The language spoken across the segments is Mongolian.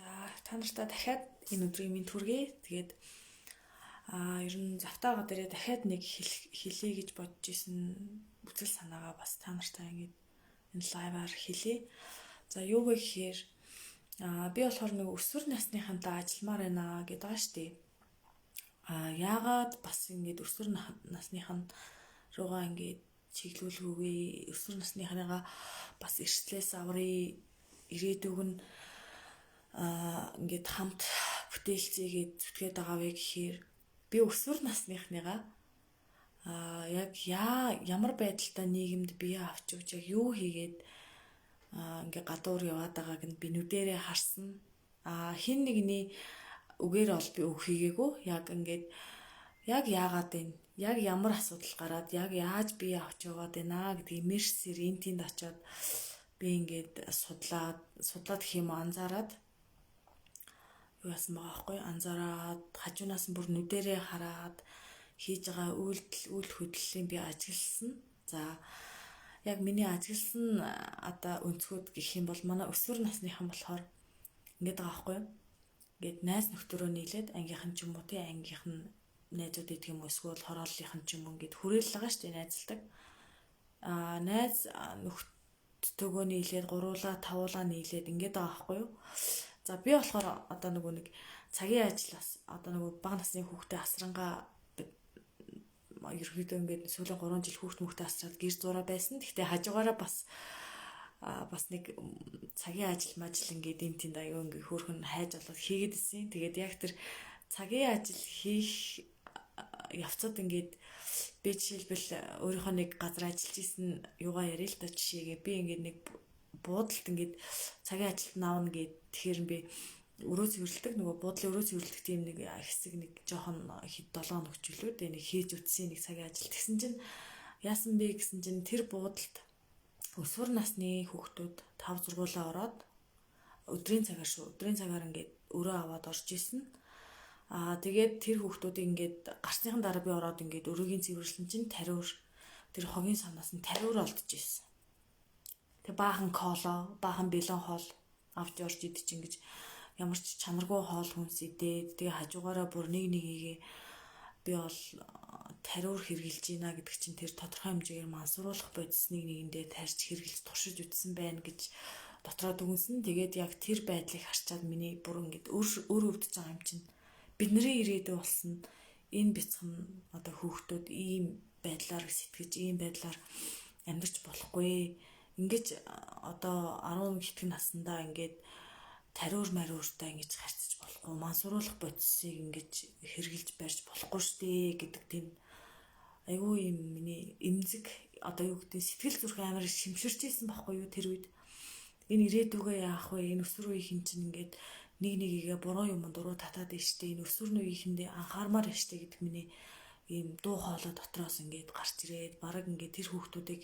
За, та нартай дахиад энэ өдрийн минь төргий. Тэгээд ер нь завтаага дээрээ дахиад нэг хэлье гэж бодож исэн үзэл санаагаа бас та нартай ингэж энэ лайваар хэлье. За, юу вэ гэхээр би болохоор нэг өсвөр насныхантай ажилламаар байна гэдэг байгаа шүү дээ. Яагаад бас ингэж өсвөр насныхан руугаа ингэж чиглүүлэхүүгээ, өсвөр насныхныгаа бас эрсдлээс аврыг, ирээдүг нь ингээд хамт бүтээлцээгээд зүтгээд байгаа вэ гэхээр би өсвөр насныхныгаа яг ямар байдалтай нийгэмд бие авч өгч, яг юу хийгээд ингээ гадуур яваад байгааг нь би нүдэрээ харсан. Хин нэгний үгээр бол би үг хийгээгүй. Яг ингээд яг яагаад энэ яг ямар асуудал гараад, яг яаж бие авч яваад байна гэдгийг мерсэр эн тэнд очиод би ингээд судлаад судлаад гэх юм, анзаараад юу яасан байгаа байхгүй, анзаараад, хажуунаас нь бүр нүдэрээ хараад хийж байгаа үйлдэл үйл хөдлөлийн би ажигласан. За, яг миний ажигласан одоо өнцгүүд гэх юм бол манай өсвөр насныхан болохоор ингэж байгаа байхгүй юу? Ингээд найз нөхдөөрөө нийлээд ангийнхан ч юм уу, тий, ангийнх нь найзууд идэх юм уу, эсвэл хорооллынхан ч юм уу, ингээд хүрээл байгаа шүү дээ, найзалдаг. Найз нөхдөдөө нийлээд гуруулаа тавуулаа нийлээд ингээд байгаа байхгүй юу? За, би болохоор одоо нөгөө нэг цагийн ажлаас одоо нөгөө бага насны хүүхдээ асрангаа ерөнхийдөө ингээд сүүлийн 3 жил хүүхд мөхтэй асраад гэр зураа байсан. Гэхдээ хажуугаараа бас нэг цагийн ажил мажил ингээд энэ тэнд аюу ингээд хөөрхөн хайж олоод хийгээд исэн. Тэгээд яг тэр цагийн ажил хийх явцад ингээд би жишээлбэл өөрийнхөө нэг газар ажиллаж исэн юугаа яриа л та, жишээгээ би ингээд нэг буудалд ингээд цагийн ажилд наавна гэд, тэгэхээр би өрөө цэвэрлэдэг, нөгөө буудлын өрөө цэвэрлэдэг тийм нэг хэсэг нэг жоохон хэд 7 хоног ч үлээ дээ, нэг хийж үтсэн нэг цагийн ажил. Тэгсэн чинь яасан бэ гэсэн чинь тэр буудалд өсвөр насны хүүхдүүд 5 6-уулаа ороод өдрийн цагаар шүү, өдрийн цагаар ингээд өрөө аваад орж исэн. Тэгээд тэр хүүхдүүдийг ингээд гарсныхан дараа би ороод ингээд өрөөгийн цэвэрлсэн чинь тариур, тэр хогийн санаас нь тариур олдож исэн. Тэг баахан коло, баахан бэлэн хоол авч орж идэж, ингэж ямар ч чанаргүй хоол хүнс идээд, тэгээ хажуугаараа бүр нэг нэгийг би бол тариур хэрглэж байна гэдэг чинь тэр тодорхой хэмжээгээр мансууруулах бодис нэг нэгэндээ тарьж хэрглэж туршиж үтсэн байна гэж дотроо дүгнсэн. Тэгээд яг тэр байдлыг харчаад миний бүр ингэж өр өр өвдөж байгаа юм чинь бидний ирээдүй болсон энэ бяцхан одоо хүүхдүүд ийм байдлаар сэтгэж, ийм байдлаар амьдарч болохгүй. Ингэж одоо 10 хэдхэн наснда ингээд тариур мариуртай ингэж харьцаж болохгүй, мансууруулах бодисыг ингэж хэрглэж барьж болохгүй штэ гэдэг тийм айгүй юм миний эмзэг, одоо юу гэдэг, сэтгэл зүрх амар шимширч исэн байхгүй юу тэр үед. Энэ ирээдүгээ яах вэ? Энэ өсвөр үеийнхэн чинь ингээд нэг нэгээ буруу юм дуруу татаад штэ. Энэ өсвөр үеийнхэндээ анхаармаар штэ гэдэг миний ийм дуу хоолой дотроос ингээд гарч ирээд, бараг ингээд тэр хүүхдүүдийг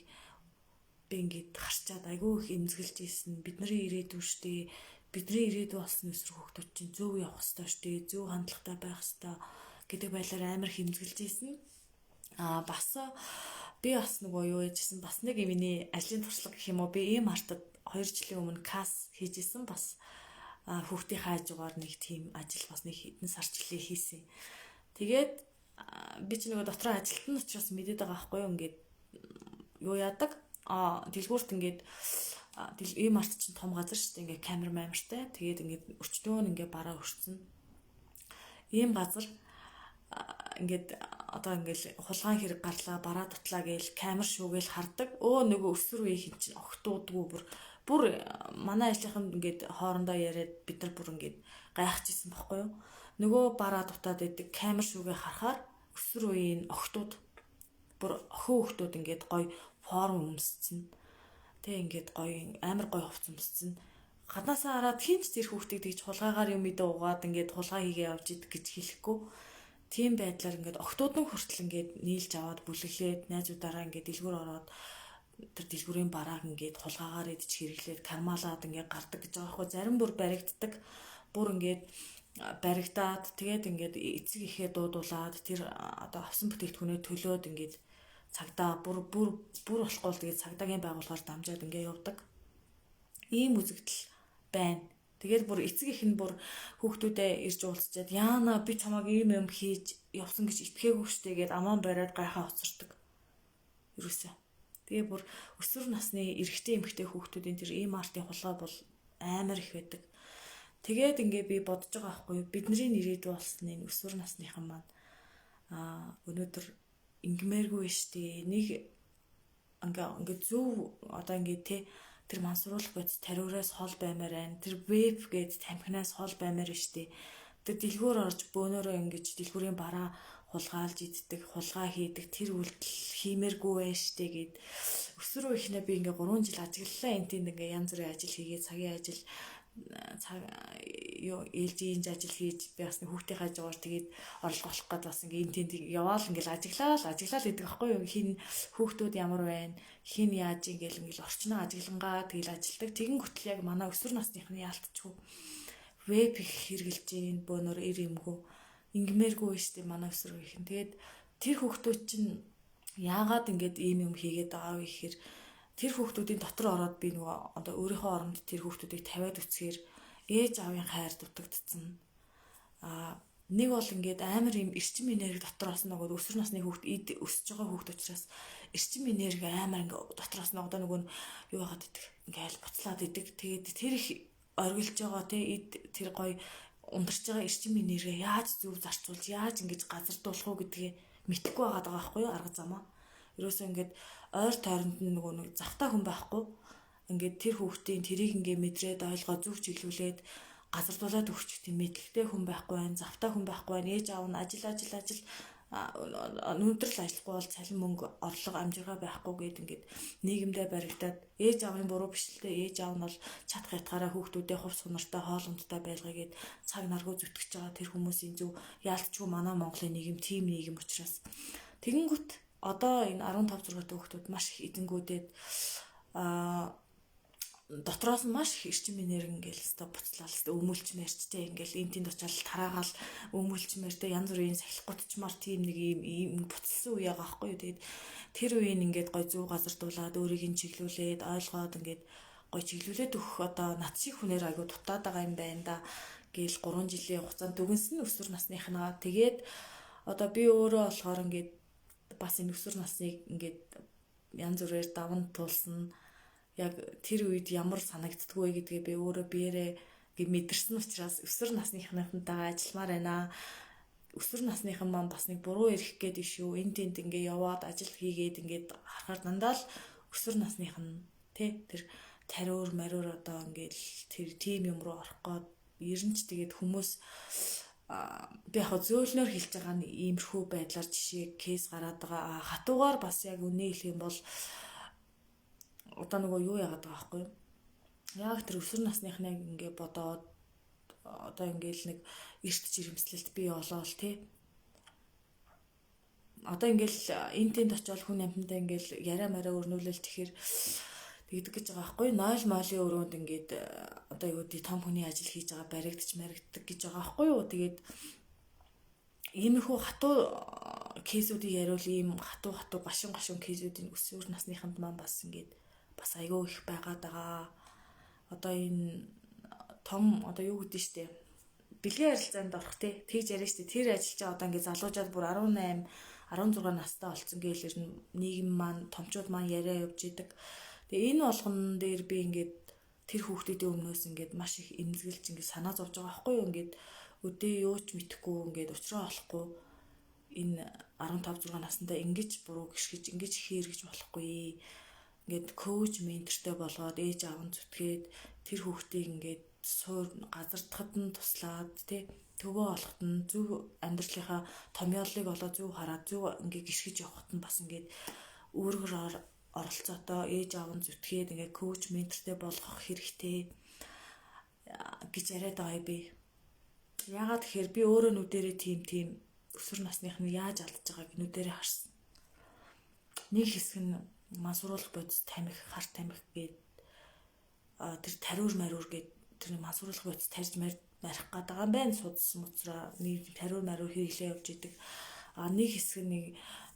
би ингээд харчаад айгүй их эмзэгэлж исэн. Бидний ирээдүй штэ. Бидний ирээдүй болсон өсвөр хүүхдүүд чинь зөв явах ёстой штэ. Зөв хандлагатай байх ёстой гэдэг байдлаар амар хэмзэгэлж исэн. Бас би бас нөгөө юу яжсэн, бас нэг миний ажлын туршлага гэх юм уу, би ийм артад 2 жилийн өмнө кас хийж исэн, бас хүүхдийн хажуугаар нэг тийм ажил бас нэг хэдэн сар жилээ хийсэн. Тэгээд би ч нөгөө дотроо ажилтан учраас мэдээд байгаа байхгүй юу, ингээд юу яадаг, дэлгүүрт ингээд ийм арт чинь том газар шүү дээ, ингээд камер мамартай. Тэгээд ингээд өчтөө нь ингээд бараа өрцөн ийм газар ингээд одоо ингээл хулгайн хэрэг гарлаа, бараа дутлаа гээл камер шүүгээл хардаг. Өө, нөгөө өсвөр үеийнхэн чинь огтудгүй, бүр бүр манай ажлынхан ингээд хоорондоо яриад бид нар бүр ингээд гайхажсэн байхгүй юу? Нөгөө бараа дутаад идэг камер шүүгээ харахаар өсвөр үеийн огтуд, бүр охин хүүхдүүд ингээд гой форм өмсцэн. Тэ, ингээд гоё, амар гоё хувц өмсцэн. Гаднаасаа хараад хинч тэр хүүхдийг тэгж хулгайгаар юм идэ угаад ингээд хулгай хийгээ явж идэг гэж хэлэхгүй. Тийм байдлаар ингээд октод нь хүртэл ингээд нийлж аваад бүлэглээд, найзуудаараа ингээд дэлгүүр ороод тэр дэлгүүрийн барааг ингээд хулгаагаар идэж хэрэглээд кармалаад ингээд гардаг гэж байгаа хгүй. Зарим бүр баригддаг. Бүр ингээд баригдаад, тэгээд ингээд эцэг ихээ дуудуулаад, тэр одоо авсан бүтээгдэхүүнээ төлөөд, ингээд цагдаа бүр бүр бүр болохгүй л тэгээд цагдаагийн байгууллагаар дамжаад ингээд явдаг. Ийм үзэгдэл байна. Тэгээд бүр эцэг их нь бүр хүүхдүүдээ ирж уулзчаад яана би чамайг ийм юм хийж явсан гэж итгээгүй штэ гэд амаан бариад гайхаа хоцордог. Ерөөсөө. Тэгээ бүр өсвөр насны эрэгтэй эмэгтэй хүүхдүүдийн тэр ийм артын хулгай бол амар их байдаг. Тэгээд ингээ би бодож байгаа байхгүй юу? Бидний ирээдүй болсон энэ өсвөр насныхан маань өнөөдөр ингэмээргүй штэ. Нэг ингээ зөв одоо ингээ те тэр мансууруулах бодис тариураас хол баймаар байна. Тэр веб гээд тамхинаас хол баймаар штэ. Тэр дэлгүүр орж бөөнөрөө ингэж дэлгүүрийн бараа хулгаалж иддэг, хулгай хийдэг тэр үйлдэл хиймээргүй байж штэ гэд өсвөр үеийнхнээ би ингээ 3 жил ажиглалаа. Энэ тэнд ингээ янз бүрийн ажил хийгээд цагийн ажил цаг юу ээлжийн ажил хийж би бас нэг хүүхдийн хажуугаар тэгээд орлого олох гээд бас ингээ энэ тэнд яваал ингээл ажиглаал гэдэг аахгүй юу. Хин хүүхдүүд ямар байна, хин яаж ингээл орчноо ажиглангаа тэгэл ажилдаг. Тэгэн гүтэл яг манай өсвөр насныхны яалтчгүй веб их хэрэгжилж гин бөөнөр ир юмгүй ингэмээргүй шүү дээ манай өсвөр үеийнхэн. Тэгээд тэр хүүхдүүд чинь яагаад ингэж ийм юм хийгээд байгаа вэ гэхээр тэр хүүхдүүдийн дотор ороод би нөгөө одоо өөрийнхөө оронд тэр хүүхдүүдийг тавиад үцхээр ээж аавын хайр дутагдцсан. Нэг бол ингээд амар юм эрчим энерги дотроос нөгөө өсвөр насны хүүхд эд өсөж байгаа хүүхд учраас эрчим энерги амар ингээд дотроос нь одоо нөгөө юу яагаад идэг ингээл буцлаад идэг. Тэгээд тэр их оргилж байгаа те эд тэр гоё ундарч байгаа эрчим энерги яаж зөв зарцуулж яаж ингэж газардуулах уу гэдгээ мэдэхгүй байгаа байхгүй юу арга замаа. Ерөөсөө ингээд ойр тойронд нь нөгөө нэг завтай хүн байхгүй. Ингээд тэр хүүхдийн тэрийг ингээ мэдрээд ойлгоо зөв чиглүүлээд газардуулаад өгчих тийм мэдлэгтэй хүн байхгүй байна, завтай хүн байхгүй байна. Ээж аав нь ажил өнөөдөр л ажиллахгүй бол цалин мөнгө орлого амжиргаа байхгүй гэд ингээд нийгэмдээ баригдаад ээж аавын буруу биш л дээ. Ээж аав нь бол чадах ятгаараа хүүхдүүдээ хувц хунартай хоолундтай байлгаа гэд цаг наргүй зүтгэж байгаа тэр хүмүүсийн зөв яалтчгүй манай Монголын нийгэм тийм нийгэм учраас тэгэнгүүт одоо энэ 15 6 хүүхдүүд маш их эзэнгүүдээд дотроос нь маш их эрчим энерги ингээл өстой буцлал өстой өмөлчмээрчтэй ингээл энэ тэнд очиад тараагаал өмөлчмээртэй янз бүрийн сахилах гутчмаар тийм нэг ийм буцалсан үе байгаа байхгүй юу. Тэгээд тэр үеийн ингээд гой зөв газардуулаад өөрийг нь чиглүүлээд ойлгоод ингээд гой чиглүүлээд өгөх одоо над шиг хүнээр айгу дутаад байгаа юм байна да гээл 3 жилийн хугацаанд дүгнсэн өсвөр насныхнаа. Тэгээд одоо би өөрөө болохоор ингээд бас энэ өсвөр насныг ингээд янз бүрээр даван туулсан. Яг тэр үед ямар санагддггүй гэдгээ би өөрөө биеэрээ ингээ мэдэрсэн учраас өсвөр насныхнантайгаа ажилламаар байна. Өсвөр насныхан маань бас нэг буруу ирэх гээд биш үү. Энд тэнд ингээ яваад ажил хийгээд ингээд харахаар дандаа л өсвөр насныхан тий тэр тариур мариур одоо ингээл тэр тим юм руу орох гээд ер нь ч тэгээд хүмүүс би яг зөөлнөр хэлж байгаа нь иймэрхүү байдлаар жишээ кейс гараад байгаа. Хатуугаар бас яг үнэ хэлэх юм бол одоо нөгөө юу яагаад байгаа байхгүй юу? Яг тэр өсвөр насныхныг ингээ бодоод одоо ингээл нэг эрт жирэмслэлт бий болоол тий. Одоо ингээл энэ тэнд очиод хүн амьтантай ингээл яриа мараа өрнүүлэл тэгэхээр тэгдэг гэж байгаа байхгүй юу? 0 молын өрөөнд ингээд одоо юу гэдэг том хүний ажил хийж байгаа баригдч маригддаг гэж байгаа байхгүй юу? Тэгээд иймэрхүү хатуу кейсүүдийг яриул ийм хатуу гашуун кейсүүдийн өсвөр насныханд маань бас ингээд бас айгүй их байгаад байгаа. Одоо энэ том одоо юу гэдэг нь штэ бэлгийн харилцаанд орох те тэгж яриа штэ тэр ажиллаж байгаа одоо ингээд залуучаад бүр 18 16 настай болсон гээл ер нь нийгэм маань томчууд маань яриа явж идэг. Тэгээ энэ болгон дээр би ингээд тэр хүүхдүүдийн өмнөөс ингээд маш их эмзэгэлж ингээд санаа зовж байгаа байхгүй юу? Ингээд өдөө юу ч мэдэхгүй ингээд учраа олохгүй энэ 15 6 наснда ингэж буруу гიშгэж ингэж хийргэж болохгүй. Ингээд коуч ментортой болгоод ээж аав нь зүтгээд тэр хүүхдийг ингээд суур газардахад нь туслаад тий төвөө олоход нь зөв амьдралынхаа томьёоллыг олоо зөв хараад зөв ингээд гიშгэж явахад нь бас ингээд үүргэр оролцоотой ээж аав нь зүтгээд ингээд коуч ментортой болгох хэрэгтэй гэж яриад байгаа би. Яагаад тэгэхээр би өөрөө нүдэрээ тийм өсвөр насных нь яаж алдаж байгааг нүдэрээ харсан. Нэг хэсэг нь мансууруулах бодис тамхи, хар тамхи гээд тэр тариур мариур гээд тэр мансууруулах бодис тарж марих гээд байгаа юм байна. Судас муцраа нэг тариур мариур хэрэглээ явж идэг. А нэг хэсэг нэг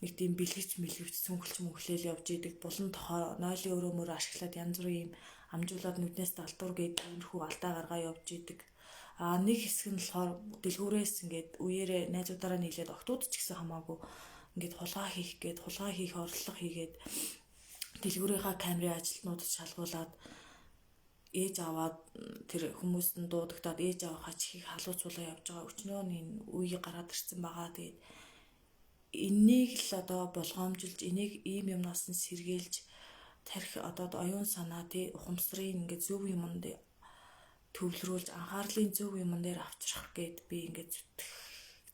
нэг тийм бэлгэвч мэлгэвч цүнхэлч мөнхлөөл явж идэг. Булан тохоо нойлын өрөө мөрөө ашиглаад янз бүрийн юм амжуулаад нүднээс далдуур гээд иймэрхүү алдаа гаргаа явж идэг. А нэг хэсэг нь болохоор дэлгүүрээс ингээд үеэрээ найзуудаараа нийлээд октод ч гэсэн хамаагүй ингээд хулгай хийх гээд хулгай хийх орлого хийгээд дэлгүүрийнхаа камерын ажилтнуудад шалгуулад ээж аваад тэр хүмүүст нь дуудагдаад ээж аваахаа чихийг халууцуулаа явж байгаа өчнөө энэ үе гараад ирсэн байгаа. Тэгээд энэнийг л одоо болгоомжилж, энийг ийм юмнаас нь сэргийлж тарих одоо оюун санаа тий ухамсрын ингээд зөв юмд төвлөрүүлж анхаарлын зөв юмн дээр авчрах гээд би ингээд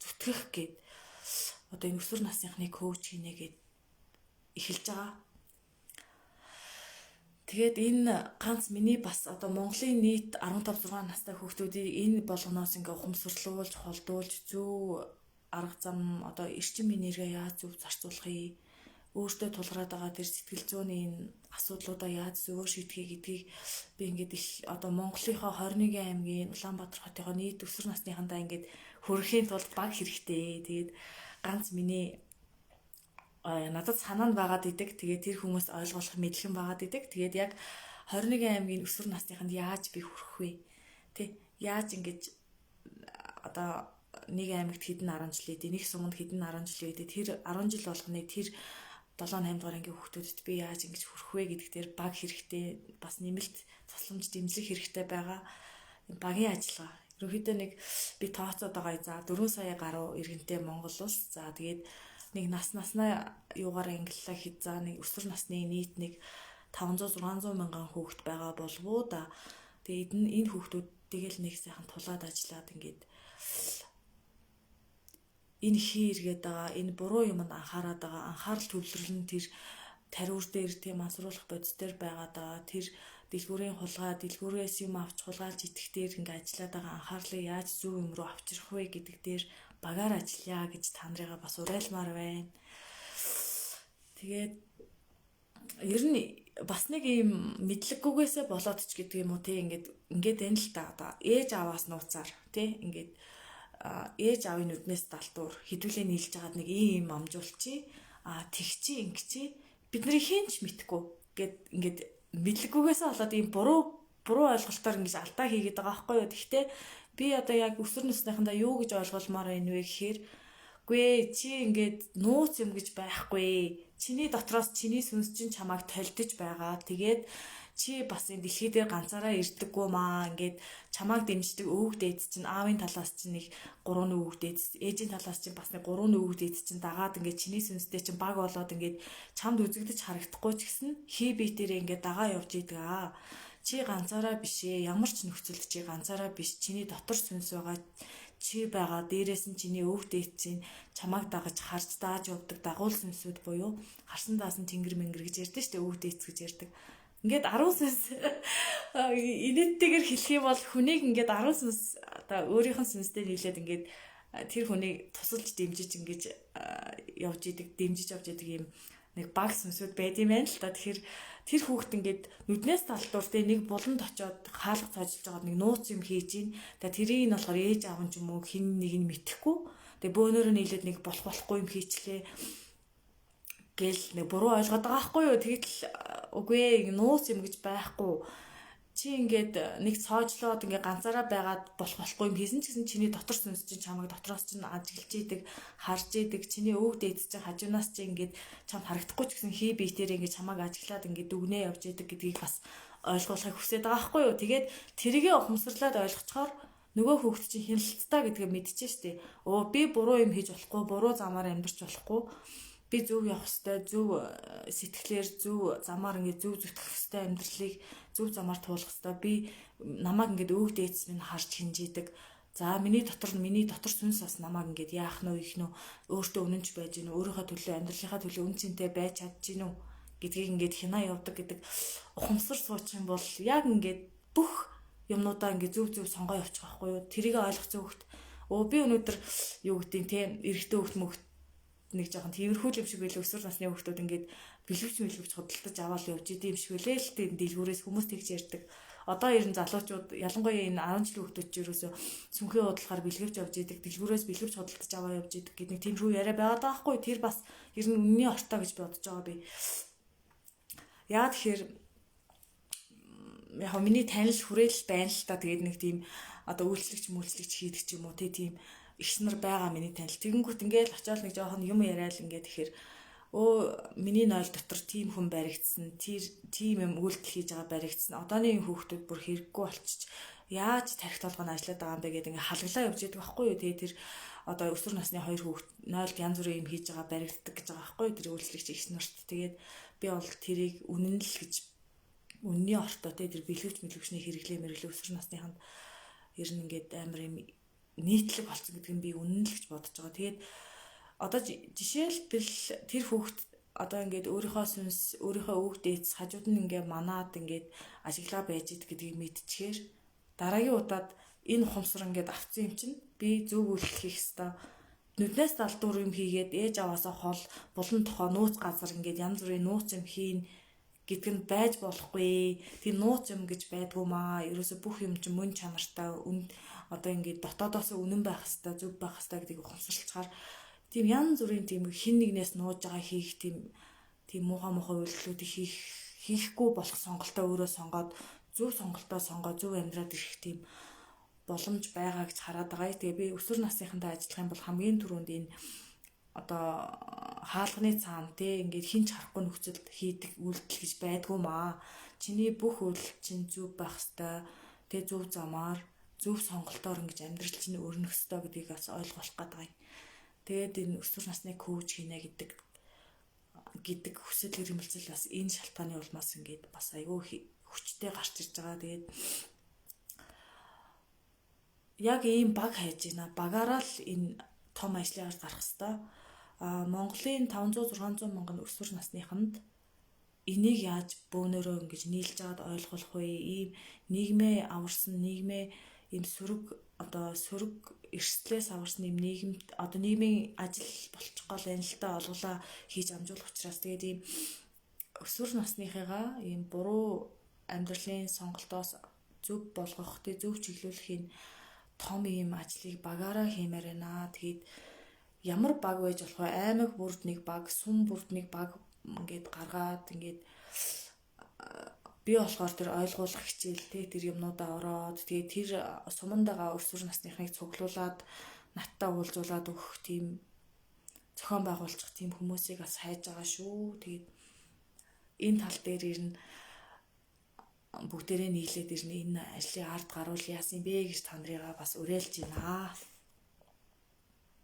зүтгэх гээд одоо энэ өсвөр насныхны коуч хийнэ гээд эхэлж байгаа. Тэгээд энэ ганц миний бас одоо Монголын нийт 15 6 настай хүүхдүүдийг энэ болгоноос ингээ ухамсарлуулж, холдуулж зөв арга зам одоо эрчим энерги яаж зөв зарцуулахыг, өөртөө тулгараад байгаа тэр сэтгэл зүйн энэ асуудлуудаа яаж зөвөр шийдэхийг гэдгийг би ингээд их одоо Монголынхоо 21 аймгийн Улаанбаатар хотынхоо нийт өсвөр насныхандаа ингээд хүрэхийн тулд баг хэрэгтэй. Тэгээд ганц миний надад санаанд байгаад идэг. Тэгээд тэр хүмүүс ойлгох мэдлэг байгаад идэг. Тэгээд яг 21 аймгийн өсвөр насныханд яаж би хүрэх вэ? Тэ яаж ингэж одоо нэг аймагт хэдэн 10 жил идэв, нэг суманд хэдэн 10 жил идэв. Тэр 10 жил болгоны тэр 7 8 дугаар ангийн хүүхдүүдэд би яаж ингэж хүрэх вэ гэдэг дээр баг хэрэгтэй, бас нэмэлт тусламж дэмжлэг хэрэгтэй байгаа. Багийн ажиллагаа. Ерөнхийдөө нэг би тооцоод байгаа. За 4 сая гаруй иргэнтэй Монгол улс. За тэгээд нэг наснаа юугаар ангиллаа хэд за нэг өсвөр насны нийт нэг 500 600 мянган хүүхэд байгаа болов уу да. Тэгээд энэ хүүхдүүдийг л нэг сайхан тулаад ажиллаад ингээд энэ хий эргээд байгаа, энэ буруу юмд анхаарад байгаа, анхаарал төвлөрөл нь тэр тариур дээр тийм мансууруулах бодис дээр байгаад байгаа, тэр дэлгүүрийн хулгай, дэлгүүрээс юм авч хулгайлж идэх дээр ингээ ажиллаад байгаа анхаарлыг яаж зөв юм руу авчрах вэ гэдэг дээр багаар ажиллая гэж та нарыгаа бас уриалмаар байна. Тэгээд ер нь бас нэг юм мэдлэггүйгээсээ болоод ч гэдэг юм уу те ингээд ингээд байна л та одоо ээж аваас нууцаар те ингээд ээж аавын нүднээс далтуур хэдүүлээ нийлж хагаад нэг ийм юм амжуулчих а тэгчи ингэчи бидний хэн ч мэдхгүй гэд ингээд мэдлэггүйгээсээ болоод ийм буруу ойлголтоор ингэж алдаа хийгээд байгаа байхгүй юу. Гэхдээ би одоо яг өсвөр насныхандаа юу гэж ойлгуулмаар байна вэ гэхээр үгүй чи ингээд нууц юм гэж байхгүй. Чиний дотроос чиний сүнс чинь чамайг толдож байгаа. Тэгээд чи бас энэ дэлхий дээр ганцаараа ирдэггүй маа. Ингээд чамайг дэмждэг өвөг дээд чинь аавын талаас чинь нэг 3 өвөг дээд, ээжийн талаас чинь бас нэг 3 өвөг дээд чинь дагаад ингээд чиний сүнстэй чинь баг болоод ингээд чамд үзэгдэж харагдахгүй ч гэсэн хий бие дээрээ ингээд дагаа явж идэг аа. Чи ганцаараа биш ээ. Ямар ч нөхцөлд чи ганцаараа биш. Чиний дотор сүнс байгаа. Чи байгаа. Дээрээс нь чиний өвөг дээд чинь чамайг дагаж харж дааж явдаг дагуул сүнсүүд буюу харсан даасан тэнгэр мэнгэр гэж ярьдэн штэ өвөг дээц гэж ярьдаг. Ингээд 10 сүнс инээдтэйгээр хэлэх юм бол хүнийг ингээд 10 сүнс одоо өөрийнх нь сүнстэй нийлээд ингээд тэр хүнийг тусалж дэмжиж ингэж явж идэг, дэмжиж явж идэг юм нэг баг сүнсүүд байд юм байна л та. Тэгэхээр тэр хүүхэд ингээд нүднээс талдуур тэ нэг буланд очиод хаалга цоожлж байгаад нэг нууц юм хийж гин. Тэгээ тэрийг нь болохоор ээж аав нь ч юм уу хин нэг нь мэдэхгүй. Тэгээ бөөнөрөө нийлээд нэг болох болохгүй юм хийчлээ гэл нэг буруу ойлгоод байгаа байхгүй юу. Тэгтэл үгүй ээ нууц юм гэж байхгүй. Чи ингээд нэг цоожлоод ингээд ганцаараа байгаад болох болохгүй юм хийсэн ч гэсэн чиний дотор сүнс чинь чамайг дотроос чинь ажиглаж идэг, харж идэг. Чиний өвөг дээд чинь хажуунаас чи ингээд чамд харагдахгүй ч гэсэн хий биетээр ингээд чамайг ажиглаад ингээд дүгнээ явж идэг гэдгийг бас ойлгуулахыг хүсэж байгаа байхгүй юу. Тэгээд тэрийгэ ухамсарлаад ойлгочхоор нөгөө хүүхд чинь хяналттай гэдгээ мэдчихэж штэ. Өө би буруу юм хийж болохгүй, буруу замаар амьдарч болохгүй. Би зөв явах хэвээр, зөв сэтгэлээр зөв замаар ингээд зөв зүтгэх хэвээр амьдралыг зөв замаар туулах хэвээр. Би намайг ингээд өвөг дээдс минь харж хинжээдэг. За миний дотор сүнс бас намайг ингээд яах нь вэ, их нь өөртөө үнэнч байж гинүү, өөрийнхөө төлөө амьдралынхаа төлөө үн цэнтэй байж чадж гинүү гэдгийг ингээд хянаа явдаг гэдэг ухамсар суучих юм бол яг ингээд бүх юмнуудаа ингээд зөв зөв сонгоо явчих байхгүй юу. Тэрийг ойлгоцсон хөхт өө би өнөөдөр юу гэдгийг те эрэгтэй хөхт мөхт нэг жоохон тиймэрхүү юм шиг байлаа. Өсвөр насны хүүхдүүд ингээд бэлэвч худалдаж аваад явж идэм юм шиг үлээ л тийм дэлгүүрээс хүмүүс тэгж ярьдаг. Одоо ер нь залуучууд ялангуяа энэ 10 жилийн хүүхдүүд ч ерөөсөө сүнхээ худалдахаар бэлгэвч явж идэг, дэлгүүрээс бэлгэвч худалдаж аваа явж идэг гэдэг нэг тиймэрхүү яриа байгаад байгаа байхгүй. Тэр бас ер нь үнний ортой гэж бодож байгаа би. Яа тэгэхээр яг миний танил хүрээл байна л та. Тэгээд нэг тийм одоо үйлчлэгч мүлчлэгч хийдэг ч юм уу тийм эгч нар байгаа миний танил. Тэгэнгүүт ингээл очиод нэг жоохон юм яриад ингээд тэгэхээр өө миний 0 дотор тийм хүн баригдсан, тэр тийм юм үйлдэл хийж байгаа баригдсан. Одооны хүүхдүүд бүр хэрэггүй болчих. Яаж тархи толгойн ажиллаад байгаа юм бэ гэдэг ингээ халглаа явж идэг байхгүй юу. Тэгээ тэр одоо өсвөр насны хоёр хүүхд 0-д янз бүрийн юм хийж байгаа баригддаг гэж байгаа байхгүй юу. Тэр үйлчлэгч эгч нарт. Тэгээд би бол тэрийг үнэн л гэж үнний ортой те тэр бэлгэвч мэлгэвчний хэрэглээ мэрглээ өсвөр насныханд ер нь ингээд амар юм нийтлэг болсон гэдг нь би үнэн л гэж бодож байгаа. Тэгээд одоо жишээлбэл тэр хүүхд одоо ингээд өөрийнхөө сүнс, өөрийнхөө өвөг дээдс хажууд нь ингээд манаад ингээд ажиглаа байж ид гэдгийг мэдчихээр дараагийн удаад энэ ухамсар ингээд авцсан юм чинь би зөв үйлдэл хийх ёстой. Нүднээс далдуур юм хийгээд ээж аваасаа хол булан тохоо нууц газар ингээд янз бүрийн нууц юм хийн гэдг нь байж болохгүй. Тийм нууц юм гэж байдгүй маа. Ерөөсө бүх юм чинь мөн чанартай одоо ингээд дотоодоос үнэн байх хэвээр, зөв байх хэвээр гэдгийг ухамсарлцгаар тийм янз бүрийн тийм хин нэгнээс нууж байгаа хийх тийм тийм муухай муухай үйлдэлүүдийг хийхгүй болох сонголтоо өөрөө сонгоод зөв сонголтоо сонгоо зөв амьдраад ирэх тийм боломж байгаа гэж хараад байгаа. Тэгээ би өсвөр насныхантай ажиллах юм бол хамгийн түрүүнд энэ одоо хаалганы цаана те ингээд хинч харахгүй нөхцөлд хийдэг үйлдэл гэж байдгүй маа. Чиний бүх үйлдэл чинь зөв байх хэвээр, тэ зөв замаар, зөв сонголтоор ингэж амьдрал чинь өрнөх хэвээр гэдгийг бас ойлгох гээд байгаа юм. Тэгээд энэ өсвөр насны коуч хийнэ гэдэг хүсэл эрмэлзэл бас энэ шалтгааны улмаас ингээд бас айгүй хүчтэй гарч ирж байгаа. Тэгээд яг ийм баг хайж байна. Багаараа л энэ том ажлын ард гарах хэвээр. А Монголын 500 600 мянган өсвөр насныханд энийг яаж бөөнөрөө ингэж нийлж аваад ойлгох вэ? Ийм нийгмээ аварсан, нийгмээ ийм сөрөг одоо сөрөг эрсдлээс аварсан ийм нийгэмд одоо нийгмийн ажил болчих гол энэ л та олголоо хийж амжуулах учраас тэгээд ийм өсвөр насныхыгаа ийм буруу амьдралын сонголтоос зөв болгох, тэг зөв чиглүүлэхийн том ийм ажлыг багаараа хиймээр байна. Тэгээд ямар баг байж болох вэ? Аймаг бүрд нэг баг, сүм бүрд нэг баг ингээд гаргаад ингээд би болохоор тэр ойлгуулах хичээл те тэр юмнуудаа ороод тэгээд тэр сумандагаа өсвөр насныхныг цуглуулад надтай уулзуулад өгөх тийм зохион байгуулчих тийм хүмүүсийг бас хайж байгаа шүү. Тэгээд энэ тал дээр ер нь бүгдээрээ нийлээд ер нь энэ ажлын ард гаруул яасан бэ гэж та нарыгаа бас уриалж байна.